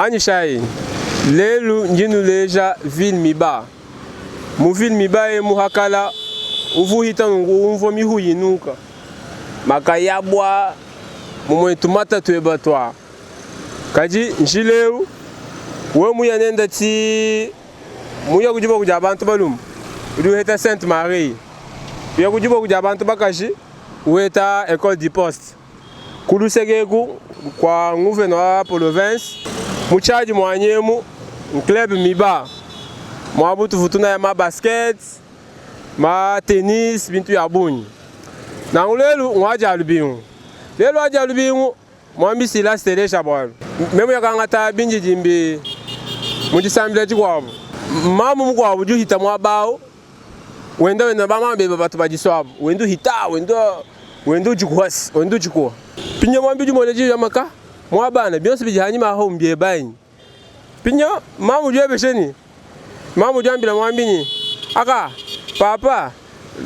Anyishayi lelu ndi nuleja ville miba. Mu ville miba emu hakala uvu uhita nunku umvua mihu yinuka makayabua mumue tumata tueba tua kadi njila eu we muya nenda ti muya ku diboko dia bantu balume udi uheta Sainte Marie, uya ku diboko dia bantu bakaji uheta Ecole du Poste. Ku luseke eku kua nguvena wa polovense mu tshiadi muanyi emu club miba muabu tuvua tunaya ma basket ma tennis bintu bia bungi. Nanku lelu ngua dia lubingu, lelu wa dia lubingu muambi Silas teleja bualu meme yakangata bindidimbi mu disambila dikuabu mamu mukuabu udi uhita muaba au wenda wenda ba mama beba batu badisuabu wenda uhita wenda wenda ujikuha wenda ujikuha pinya muambi udi muele diyi maka mua bana bionso bidi hanyima aho mbiebanyi pinya mamu udi webesha ni mamu udi wambila muambi ni aka papa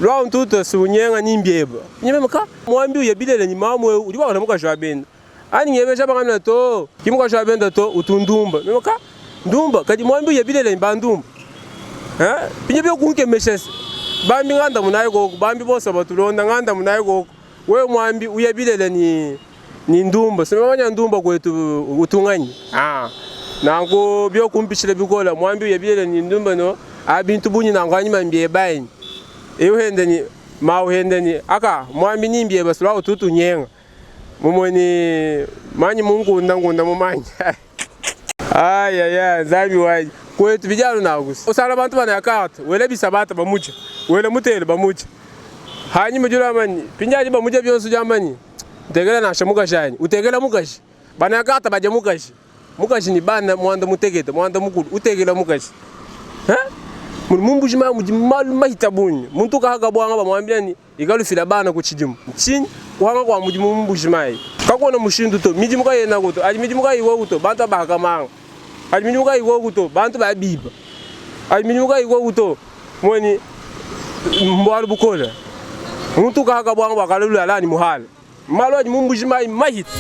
lua ntuto si unyenga ni mbieba pinya meme ka muambi uye bilele ni mamu eu udi wakala mukaji wa benda anyi ngebesha bangamila to ki mukaji wa benda to utu ndumba meme ka ndumba kadi muambi uye bilele ni bandumba eh pinya byo kunkemesha bambi nganda munayi koko bambi bonso batulonda nganda munayi koko wewe muambi uye bilele ni ni ndumba simamanya ndumba kwetu utunganyi ah nanku byo kumpishile bikola muambi uye bilele ni ndumba no abintu bunyi nangu anyima mbiebanyi euhende ni mauhende ni aka muambi ni mbieba sula ututu nyenga mumoni manyi mungunda ngunda mumanyi aya ya nzambi wanyi kwetu bijalo nakusi usala bantu bana yakata wele bisabata bamuja wele mutele bamuja hanyuma jula manyi pinjaji bamuja byonso jamanyi utegela nasha mukashi utegela mukashi bana yakata baja mukashi mukashi ni bana mwanda mutegete mwanda mukulu utegela mukashi ha muli mumbuji ma mudi malu mahita bunyi muntu kahaga bwanga bamwambila ni ikalufila bana ku tshidimu ntshinyi kuhanga kua mudimu mumbuji mayi kakuona mushindu to midimu kayena kuto adi midimu kayiwa kuto bantu abahakamanga adi midimu kayiwa kuto bantu babiba adi midimu kayiwa kuto moni mbwalu bukola muntu kahaga bwanga bwakalulu alani muhala malu adi mumbuji mayi mahita.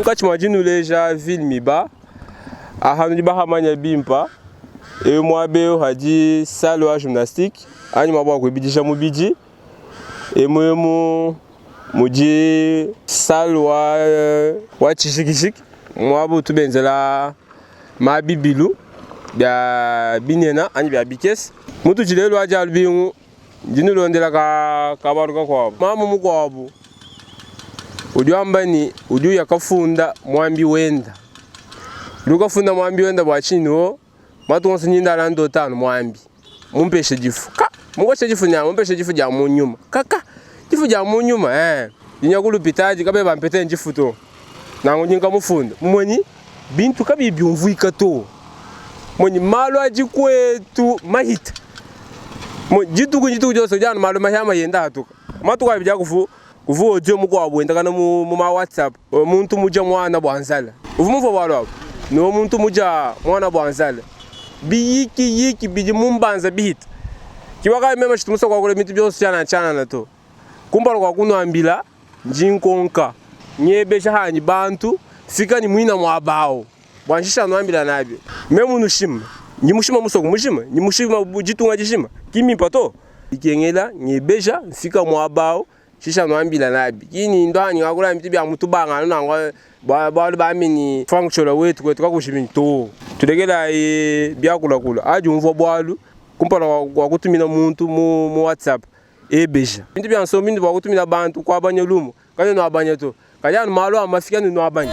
Munkatshi mua dinuleja ville miba aha nudi bahamanya bimpa eu muaba eu hadi salle wa gymnastique anyi muaba wa kuibidija mubidi emu emu mudi salle wa wa tshijikijiki muaba utu benzela ma bibilu bia binena anyi bia bikese mutudi lelu wa dia lubingu Ndi nulondela ka kabalu kakuabu. Mamu mukuabu udi wamba ne udi uya kafunda muambi wenda. Udi ukafunda muambi wenda bua tshinyi? O matuku onso ndi ndala ndota anu muambi mumpeshe difu. Ka mukoshe difu nya mumpeshe difu dia mu nyuma. Kaka difu dia mu nyuma eh ndi nya ku lupitadi kabayi bampete difu to. Nanku ndi nkamufunda mumue bintu kabiyi biumvuika to. Monyi malu adi kuetu mahita dituku dituku dionso kudi anu malu mahia enda atuka matuku abidi akufu kuvua audio mukuabu wendakana mu mu ma WhatsApp muntu mudia muana bua nzala uvua mumvua bualu abu ne muntu mudia muana bua nzala biyikiyiki bidi mu mbanza bihita ki wakaya meme tshitu musue kuakula bintu bionso tshianana tshianana to kumpala kua kunuambila ndi nkonka ngebeja hanyi bantu fika ni muina muaba au Bua nshisha nuambila nabi, meme nushima, ndi mushima musoko mujima, ndi mushima ditunga dijima, ki mmimpa to. Bikengela ngebeja mfika muaba au, nshisha nuambila nabi. Ki ni ndua hanyi ngakula bintu bia mutu banga anu nanku bualu bambi ni Franck Ciola wetu kuetu kakushimi to. Tulekelayi biakulakula adi umvua bualu kumpala kua kutumina muntu mu WhatsApp ebeja. Bintu bia nsombi bua kutumina bantu kuabanya lumu Kadi nuabanya to. Kadi anu malu a mafika ne nuabanya.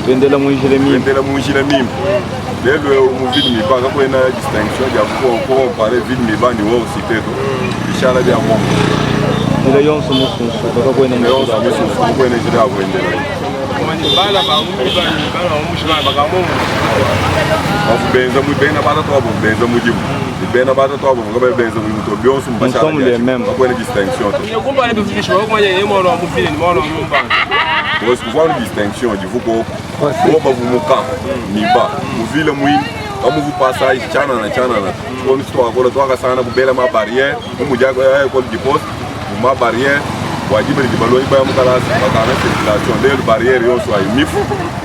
Twendela munjila mimpe. Twendela munjila mimpe. Lelu eu mu ville miba kakuena distinction dia comparer ville miba ni hors cité to. Bishala bia muomumue. Njila yonso musunsuka kakuena njila yonso musunsuka kakuena njila ya kuendela. Bana ba mu miba ni bana ba mu shima ba ka mu. Bavu benza mu bena batatu abo benza mudimu. Bena batatu abo ngabe benza mudimu to bionso mbashala. Kakuena distinction to. Kumpala bifukishi ba kumanya yeye mwana wa mu ville ni mwana wa mu mbanga. Parce que voir une distinction du vous bavumuka miba muvile mwini kamuvu passage chanana chanana kono twakora twakasana kubela ma barrière mumuja école du poste ma barrière wajibali dibalo ibaya mukalasi bakana circulation lelo barrière yonso ayimifu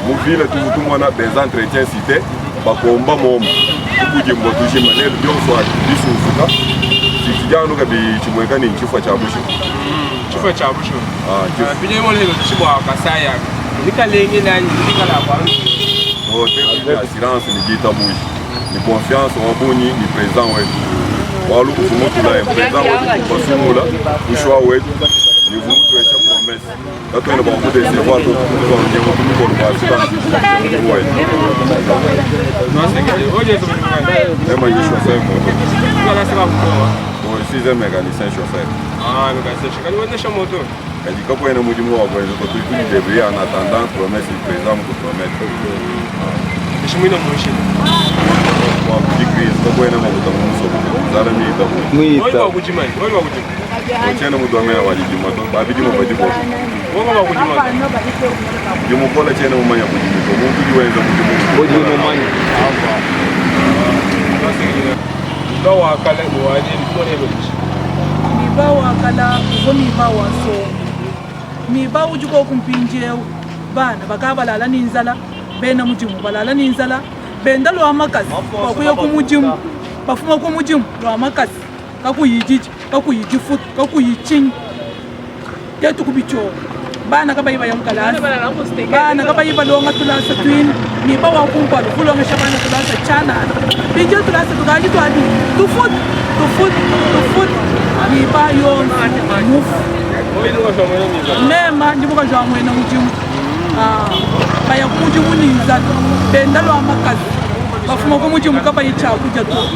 muvile tuvutumona des entretiens cité bakomba momo tukujimbo tushima lelo byonso bisusuka sikijano kabi chimweka ni chifwa cha bushu chifwa cha bushu ah chifwa pinye lelo chibwa kasaya nikalenge nani nikala kwa oh te assurance ni gita bushi ni confiance wabunyi ni président wetu walu kufumutula président wetu kubasumula ushwa wetu ni vumutu esha promesse tatwene bwa kudecevoir to tukutonjengo kumikolo kwa assurance ni wetu ema yi chauffeur moto ngala sema kutoa oh je suis un mécanicien chauffeur ah mécanicien chauffeur moto. Kadi kakuena mudimu wa kuenza to, tudi tudidebrouiller en attendant promesse du président mukupromettre. Bishi muine mu nshila. Bua kudi crise kakuena makuta mu musoko to, nzala miita bungi. Wewe Mwita. wa kujima, wewe wa kujima. Otshiena mudomena wa didima to, babidima badi bobu. Wewe wa kujima. Dimukola tshiena mumanya mudimu to, muntu udi wenza mudimu. Udi mumanya. Miba wa kala ne wa lelu tumone bishi. Miba wa kala uvua miba wa nsongo. Miba udi koku mpindieu bana bakaya balala ne nzala, bena mudimu balala ne nzala, benda lua makasa bua kuya ku mudimu, bafuma ku mudimu lua makasa, kakuyi didi, kakuyi difutu, kakuyi tshinyi. Tetu kubitshioka bana kabayi baya mu kalasa, bana kabayi balonga tulasa tuine, miba wa kumpala kulongesha bana tulasa tshianana. Mpindieu tulasa tukadi tuabi tufuta tufuta tufuta, miba yonso mufu. Mema ndi mukaji wa muena mudimu. Baya ku mudimu ne nzala, benda lua makasa, bafuma ku mudimu kabayi tshiakudia to,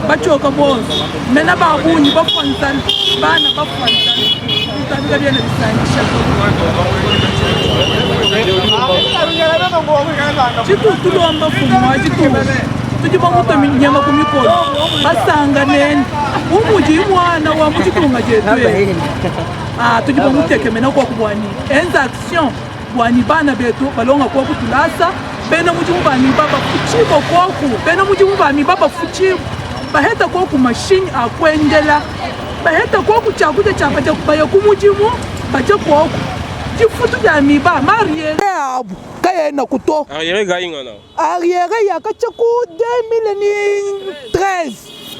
batshioka bonso, mena ba bungi bafua nzala, bana bafua nzala, bitabi kabiena bisankisha to. Tshitu tulomba mfumu wa ditunga, tudi bamutue nyama ku mikolo, basanga nende bu mudi muana wa mu ditunga dietu edi. Tudi bamutekemena kuoku bua ne enza action bua ne bana betu balonga kuoku tulasa, bena mudimu ba miba bafutshibua kuoku, bena mudimu ba miba bafutshibua, baheta kuoku mashinyi a kuendela, baheta kuoku tshiakudia tshia badia baya ku mudimu badia kuoku difutu dia miba mariere abu kayenaku to. Arriere gaingana. Arriere yakatshia ku 2013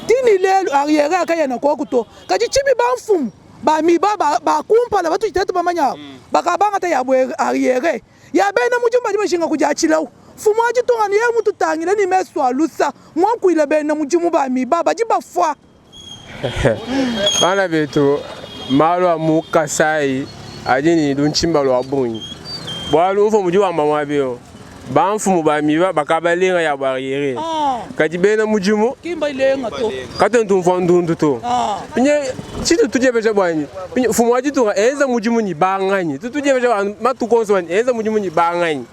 tini lelu arriere akayena kuoku to, kadi tshibi bamfumu ba miba ba kumpala batudi tetu bamanya abu bakabangata yabu arriere ya bena mudimu badi bajinga kudiatshilawu. Mfumu wa ditunga ne yeye mututangile ne mesu a lusa, muakuile bena mudimu ba miba badi bafua. Bana betu, malu a mu Kasai adi ne luntshimba lua bungi, bualu mfumu udi wamba muaba eu, bamfumu ba miba bakabalenga yabu arriere, kadi bena mudimu katuena tumvua ndundu to. Pinye tshitu tudiebeja buanyi, pinye mfumu wa ditunga enza mudimu ne banganyi? Tutu tudiebeja matuku onso buanyi enza mudimu ne banganyi?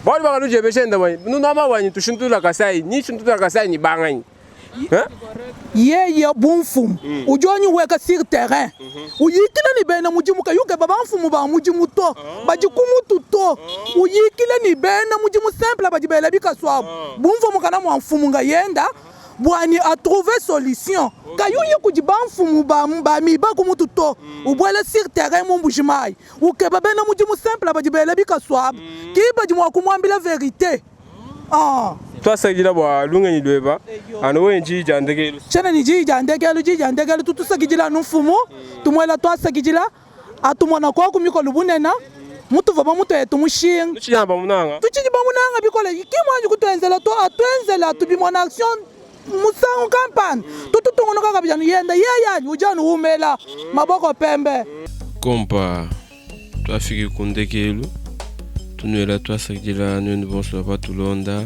Bualu bakanudiebesha enda buanyi, nunuamba buanyi tushintulula Kasai, ni shintulula Kasai ne banganyi? Yeye bu mfumu udi onyi weka sur terrain uyikila ne bena mudimu, kayi ukeba bamfumu ba mudimu to badi ku mutu to, uyikila ne bena mudimu simple badi bela bikasu abu bumvua mukana mua mfumu ngayenda bua ne a trouver solution, kayi uya kudi bamfumu ba miba ku mutu to, ubuela sur terrain mu Mbuji Mayi ukeba bena mudimu simple badi bela bikasu abu ki badi mua kumuambila verite. Tuasakidila bua lungenyi lueba anu wewe diyi dia ndekelu. Tshiena ne diyi dia ndekelu, diyi dia ndekelu tutusakidila anu mfumu, tumuela tuasakidila atumona koku mikolo bunena mutuvua bamutuetu mushinga. Nutshidi anu bamunanga? Tutshidi bamunanga bikole, ki muanji kutuenzela to, atuenzela atubimona action musangu kampanda tututungunuka kabidi anu yenda yeye anyi udi anu umela maboko pembe. Kompa twafiki ku ndekelu, tunuela twasakidila nuenu bonso bavua tulonda.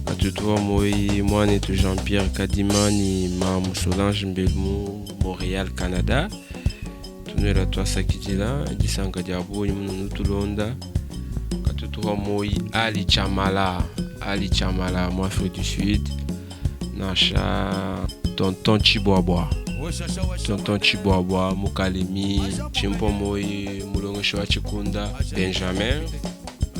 Katutua moyi muanetu Jean-Pierre Kadima ni mamu Solange Mbelu mu Montreal, Canada. Tunuela twasakidila disanka dia bungi munu nutulonda. Katutua moyi Ali Chamala, Ali Chamala mu Afrique du Sud. Nansha Tonton Chibwabwa, Tonton Chibwabwa mu Kalemi, Chimpo moyi mulongeshi wa Chikunda Benjamin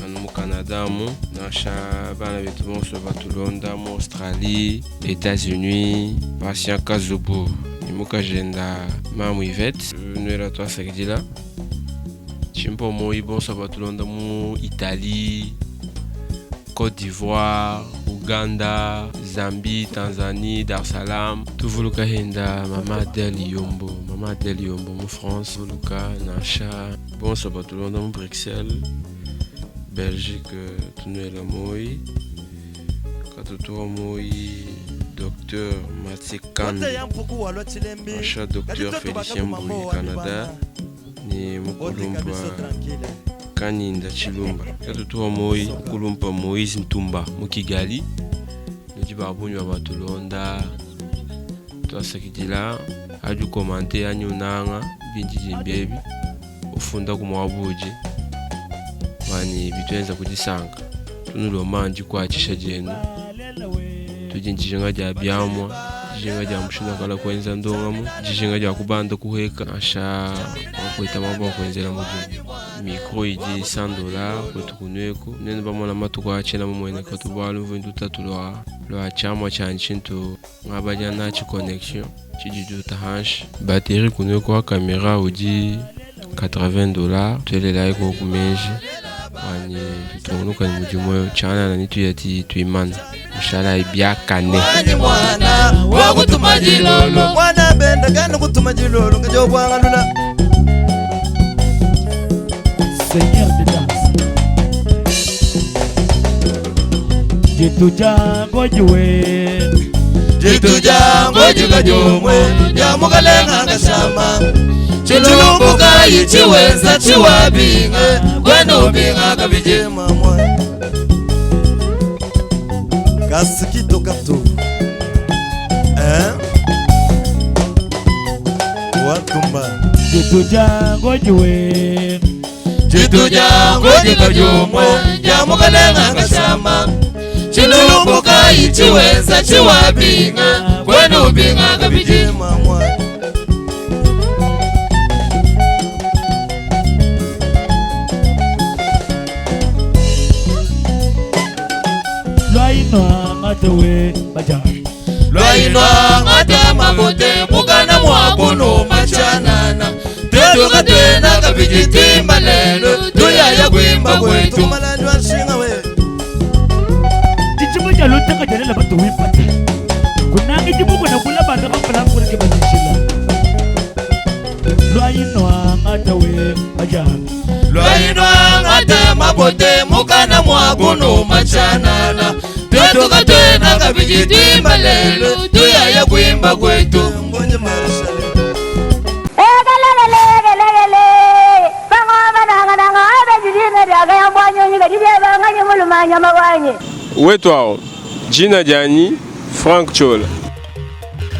anu mu Canada mu, nansha bana betu bonso batulonda mu Australie, Etats-Unis, Patient Kazubu ni mukajenda mamu Yvette nwela twasakidila Chimpo moyi bonso batulonda mu Italie, Côte d'Ivoire, Ouganda, Zambie, Tanzanie, Dar es Salaam. Tuvuluka henda Mama Adèle Yombo, Mama Adèle Yombo mu France, Tuvuluka nansha bonso batulonda mu Bruxelles, Belgique, tunuela moyi katutua moyi Docteur Mathieu Kandu, nansha Docteur Félicien Mbuyi Canada ni mukulumpa Kaninda Chilumba, katutua moyi mukulumpa Moïse Ntumba mu Kigali, nudi babunyi ba batulonda twasakidila adi komante anyi unanga bindi dimbebi. Kufundaku muaba udi wanyi bituenza ku disanka. Tunulomba dikuatshisha dienu. Tudi ne dijinga dia biamua, dijinga dia mushindu wa kala kuenza ndongamu, dijinga dia kubanda kuheka nansha mua kuheta muaba wa kuenzela mudimu. Micro idi 100 dollars kwetu kunueku. Nuenu bamona matuku aa tshiena mumueneka to bualu mvua lutatu lua lua tshiamua tshianyi tshintu ngabadia natshi connexion tshidi diuta hanshi. Batterie kunueku wa camera udi 80 dollars. Tuelelayi koku meji wanyi tutungunuka ne mudimu eu tshianana ne tuya tuimana mushalayi biakane. Wanyi mwana wakutuma dilolo mwana benda kana kutuma dilolo ngajobwangalula Seigneur de danse. Jitujango juwe Jitujango jikajomwe jamukalenga kashama chilumbuka ichiweza chiwabinga kwenubinga kabije mamwa kasikito kato eh watumba Jitujango juwe Jitujango jikajomwe jamukalenga kashama chilumbuka ichiweza chiwabinga kwenubinga kabije mamwa Lwainwa matewe baja lwainwa ngata mabote mukana mwakuno machanana twetuka twena kabiji twimba lelo tuyaya kwimba kwetu tumalandwa nshinga we Chichimo cha lutaka jalela batu wipate Kunangi jibuko na kula banda mapala mkureke bajishila Lwainwa matewe baja lwainwa ngata mabote mukana mwakuno machanana twetuka twena kabiji twimba lelo tuyaya kwimba kwetu mbonye marshal Wetu awo jina dianyi Frank Chola.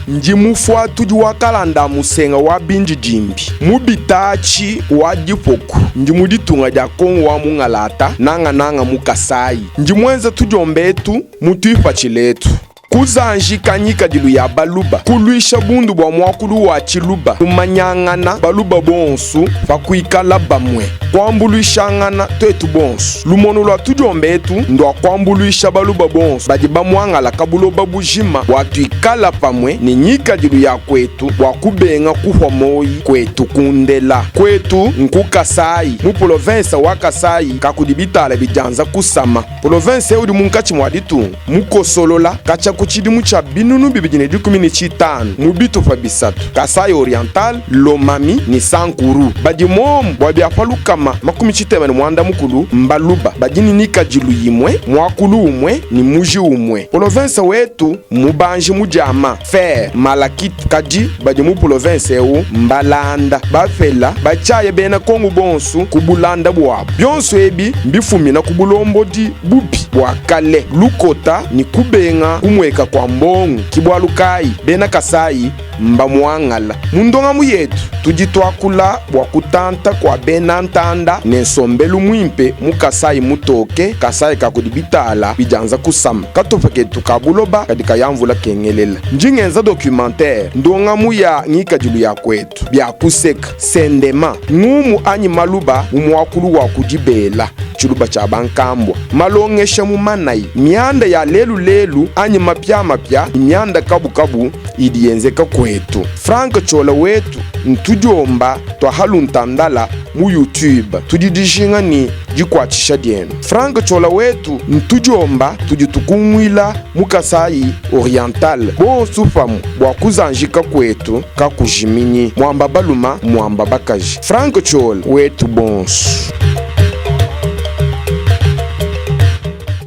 Ndi mufuatudi wa kalanda musenga wa bindidimbi mubitachi wa dipoku ndi mu ditunga dia kongo wa mungalata nangananga mu Kasayi ndi muenza tudiomba etu mu tuipatshila etu kuzanjika nyikadilu ya baluba kulwisha bundu bua muakulu wa tshiluba kumanyangana baluba bonsu pakuikala bamue kuambuluishangana twetu bonsu lumono lua tudiomba etu ndua kuambuluisha baluba bonsu badi bamuangala kabuloba bujima bua tuikala pamue ne nyikadilu ya kwetu bua kubenga kuhwa moyi kwetu kundela kwetu nku Kasayi mu polovensa wa Kasayi kakudi bitala bidianza kusama polovensa eudi munkatshi mua ditunga mukosolola katshia ku tshidimu tshia 2015 mu bitupa bisatu Kasayi Oriental Lomami ni Sankuru badi momu bua biapa lukama 90 mbaluba badi ni nyikadilu yimue muakulu umue ni muji umue polovensa wetu mubanji mudiama fer malakite kadi badi mu polovensa eu mbalanda bafela batshiaya bena kongo bonsu ku bulanda buabu bionso ebi mbifumina ku bulombodi bubi bua kale lukota ni kubenga kumweka kwa mbongo kibwalu kayi bena Kasayi mbamuangala mundongamu yetu tudi tuakula bua kutanta kua bena ntanda ne nsombelu muimpe mu Kasayi mutoke Kasayi kakudi bitala bidianza kusama katupa ketu ka buloba kadi kayamvula kengelela ndi ngenza documentaire ndongamu ya ngikadilu ya kwetu bia kuseka sendema ngumu anyi maluba mu muakulu wa kudibela tshiluba tshia bankambua malongesha mu manayi mianda ya lelulelu anyi mapiamapia mianda kabukabu idi yenzeka kwetu Frank Chola wetu ntudiomba twahaluntandala mu YouTube tudi dijinga ni dikuatshisha dienu Frank Chola wetu ntudiomba tudi tukunguila mu Kasayi Oriental bonsu pamue bua kuzanjika kwetu kakujiminyi mwamba baluma mwamba bakaji Frank Chola wetu bonsu.